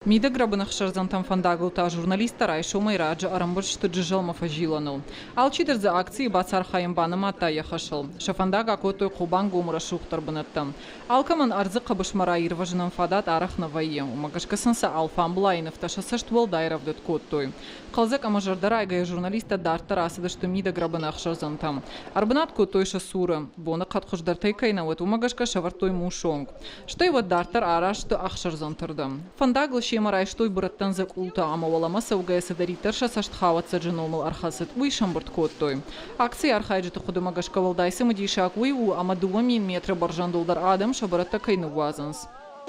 Мидӕгрӕбын ӕхсӕрдзӕнтӕм фӕндагыл та журналисттӕ райсомӕй раджы ӕрӕмбырд сты Джызӕлмӕ фӕзилӕныл. Алчидӕр дзы акцийы бацархайын банымадта йӕ хӕсыл. Сӕ фӕндаг акодтой Хъобангомы рӕсугъддӕр бынӕттӕм. Алкӕмӕн ӕрдзы хъӕбысмӕ раирвӕзынӕн фадат арӕх нӕ вӕййы, уымӕ гӕсгӕ сын сӕ алфамбылайы нывтӕ сӕ цӕст уӕлдай рӕвдыд кодтой. Хъӕлдзӕг ӕмӕ зӕрдӕрайгӕйӕ журналисттӕ дарддӕр ацыдысты мидӕгрӕбын ӕхсӕрдзӕнтӕм. Ӕрбынат кодтой сӕ цуры. Боныхъӕд хуыздӕртӕй кӕй нӕ уыд, уымӕ гӕсгӕ сӕвӕрдтой мусонг. Стӕй уӕд дарддӕр араст сты ӕхсӕрдзӕнты рдӕм. Фӕндагыл семӕ райстой бырӕттӕн дзӕкъултӕ ӕмӕ уӕлӕмӕ цӕугӕйӕ цыдӕриддӕр сӕ цӕстхауӕццӕджы номыл ӕрхӕцыд, уый сӕмбырд кодтой. Акцийы архайджыты хъуыдымӕ гӕсгӕ уӕлдай цымыдисаг уый у, ӕмӕ 2000 метры бӕрзӕндыл дӕр адӕм сӕ бырӕттӕ кӕй ныууадзынц.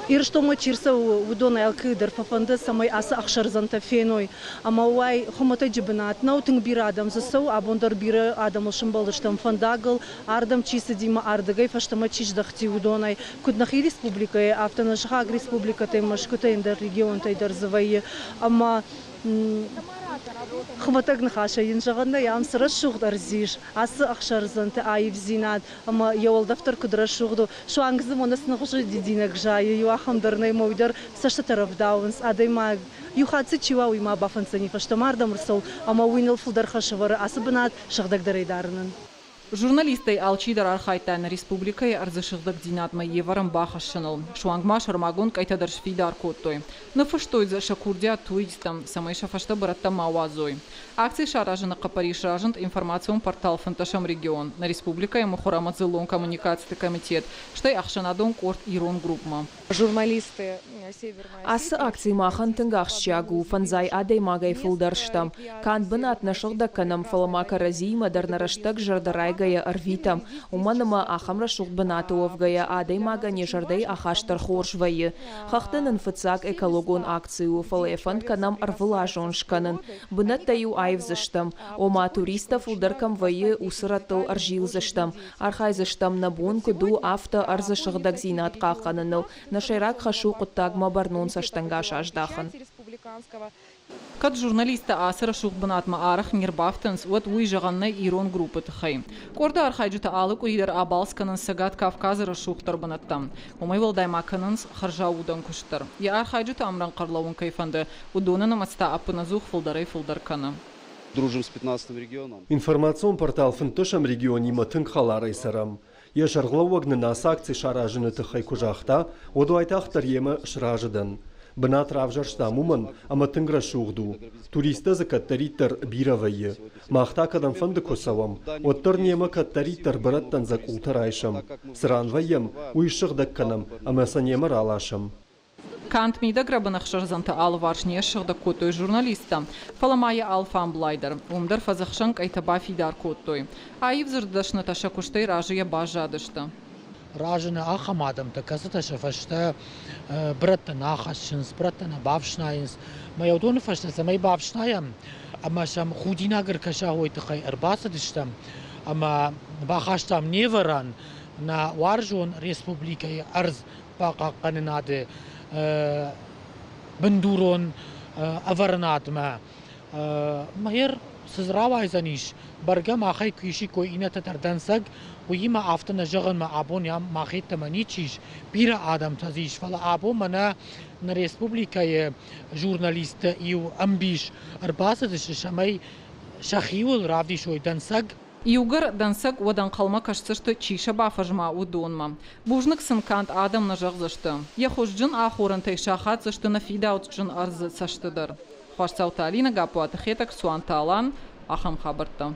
Ирыстонмӕ чи рцӕуы, уыдонӕй алкӕйы дӕр фӕфӕнды, цӕмӕй ацы ӕхсӕрдзӕнтӕ феной. Ӕмӕ уай хуымӕтӕджы бынат нӕу, тынг бирӕ адӕм дзы цӕуы. Абон дӕр бирӕ адӕмыл сымбӕлдыстӕм фӕндагыл, ардӕм чи цыди ӕмӕ ардыгӕй фӕстӕмӕ чи здӕхти, уыдонӕй. Куыд нӕхи республикӕйы, афтӕ нӕ сыхаг республикӕтӕй, Мӕскуытӕй, ӕндӕр регионтӕй дӕр дзы вӕййы. Ӕмӕ хуымӕтӕг ныхасӕй йын зӕгъӕн нӕй, ам цы рӕсугъд ӕрдз ис, ацы ӕхсӕрдзӕнты аивдзинад ӕмӕ йӕ уӕлдӕф дӕр куыд рӕсугъд у, суанг дзы мӕнӕ цы хуызы дидинӕг зайы, иу ахӕм дӕр нӕй, ӕмӕ уый дӕр цӕстытӕ рӕвдауынц. Адӕймаг иу хатт дзы чи уа, уый ма бафӕнддзӕни фӕстӕмӕ ардӕм ӕрцӕуын, ӕмӕ уый ныл фылдӕр хӕс ӕвӕры ацы бынат сыгъдӕгдӕрӕй дарынӕн. Журналисттӕй алчидӕр архайдта нӕ республикӕйы ӕрдзы сыгъдӕгдзинадмӕ йе вӕрӕн бахӕссыныл. Суанг ма сӕрмагонд къӕйтӕ дӕр сфидар кодтой. Ныффыстой дзы сӕ курдиат туристтӕм, цӕмӕй сӕ фӕстӕ бырӕттӕ ма уадзой. Акци саразыны хъӕппӕрис разынд информацион портал Фынтӕсӕм регион, нӕ республикӕйы мыхуыр ӕмӕ дзыллон коммуникациты комитет, стӕй ӕхсӕнадон къорд Ирон группмӕ. Журналисты Ацы акци махӕн тынг ахсджиаг у, фӕндзай адӕймагӕй фылдӕр стӕм. Канд бынат нӕ сыгъдӕг кӕнӕм, фӕлӕ ма кӕрӕдзиимӕ дӕр нӕ рӕстӕг зӕрдӕрайгӕйӕ ӕрвитӕм, уымӕн ӕмӕ ахӕм рӕсугъд бынаты уӕвгӕйӕ адӕймагӕн йӕ зӕрдӕйы ахаст дӕр хорз вӕййы. Хӕхты нын фыццаг экологон акци у, фӕлӕ йӕ фӕнд кӕнӕм ӕрвылазон скӕнын. Бынӕттӕ-иу аивдзыстӕм. Ома, туристтӕ фылдӕр кӕм вӕййы, уыцы рӕттыл ӕрзилдзыстӕм. Архайдзыстӕм, нӕ бон куыд у, афтӕ ӕрдзы сыгъдӕгдзинад хъахъхъӕныныл. Нӕ сӕйраг хӕс у хъуыддагмӕ бӕрнон цӕстӕнгас аздахын. Кӕд журналисттӕ ацы рӕсугъд бынатмӕ арӕх не рбафтынц, уӕд уый зӕгъӕн нӕй ирон группы тыххӕй. Къорды архайджытӕ алы къуыри дӕр абалц кӕнынц Цӕгат Кавказы рӕсугъддӕр бынӕттӕм. Уымӕй уӕлдай ма кӕнынц хӕрзаудӕн куыст дӕр. Йӕ архайджыты ӕмрӕнхъ ӕрлӕууын кӕй фӕнды, уыдоны нымӕц та ӕппынӕдзух фылдӕрӕй-фылдӕр кӕны. Дружим с 15 регионом. Информацион портал фынддӕсӕм регионимӕ тынг хӕларӕй цӕрӕм. Йӕ сӕргълӕууӕг нын ацы акци саразыны тыххӕй куы загъта, уӕд уайтагъддӕр йемӕ сразы дӕн. Бынат равзӕрстам уымӕн, ӕмӕ тынг рӕсугъд у. Туристтӕ дзы кӕддӕриддӕр бирӕ вӕййы. Мах та кӕдӕмфӕнды куы цӕуӕм, уӕддӕр немӕ кӕддӕриддӕр бырӕттӕн дзӕкъултӕ райсӕм. Цы ран вӕййӕм, уый ссыгъдӕг кӕнӕм ӕмӕ сӕ немӕ раласӕм. Канд мидӕгрӕбын ӕхсӕрдзӕнты алыварс не ссыгъдӕг кодтой журналисттӕ, фӕлӕ ма йӕ алфамблай дӕр. Уым дӕр фӕдзӕхсӕн къӕйтӕ бафидар кодтой. Аив дзырддӕснытӕ сӕ куыстӕй разыйӕ баззадысты. Разыны ахӕм адӕмтӕ, кӕцытӕ сӕ фӕстӕ бырӕттӕ нӕ ахӕссынц, бырӕттӕ нӕ бафснайынц. Мӕ уыдоны фӕстӕ цӕмӕй бафснайӕм ӕмӕ сӕм худинаг ӕркӕса, уый тыххӕй ӕрбацыдыстӕм ӕмӕ бахастам не вӕрӕн нӕ уарзон республикӕйы ӕрдз бахъахъхъӕнынады бындурон ӕвӕрынадмӕ. Мэр цы рауайдзӕнис, бӕргӕ махӕй куы исиккой иннӕтӕ дӕр дӕнцӕг, уыимӕ афтӕ нӕ зӕгъын, мӕ абон мах йеддӕмӕ ничи ис, бирӕ адӕмтӕ дзы ис, фӕлӕ абон мӕнӕ нӕ республикӕйы журналистты иу ӕмбис ӕрбацыдысты, цӕмӕй сӕхиуыл равдисой дӕнцӕг. Иугӕр дӕнцӕг, уӕд ӕнхъӕлмӕ кӕсдзысты, чи сӕ бафӕзма, уыдонмӕ. Бузныг сын канд адӕм нӕ зӕгъдзысты. Йӕ хуызджын ахорӕнтӕй сахаддзысты нӕ фидауцджын ӕрдзы цӕсты дӕр. Хуасдзауты Алинӕ, Гаппуаты Хетӕг, Суанты Алан, ахӕм хабӕрттӕ.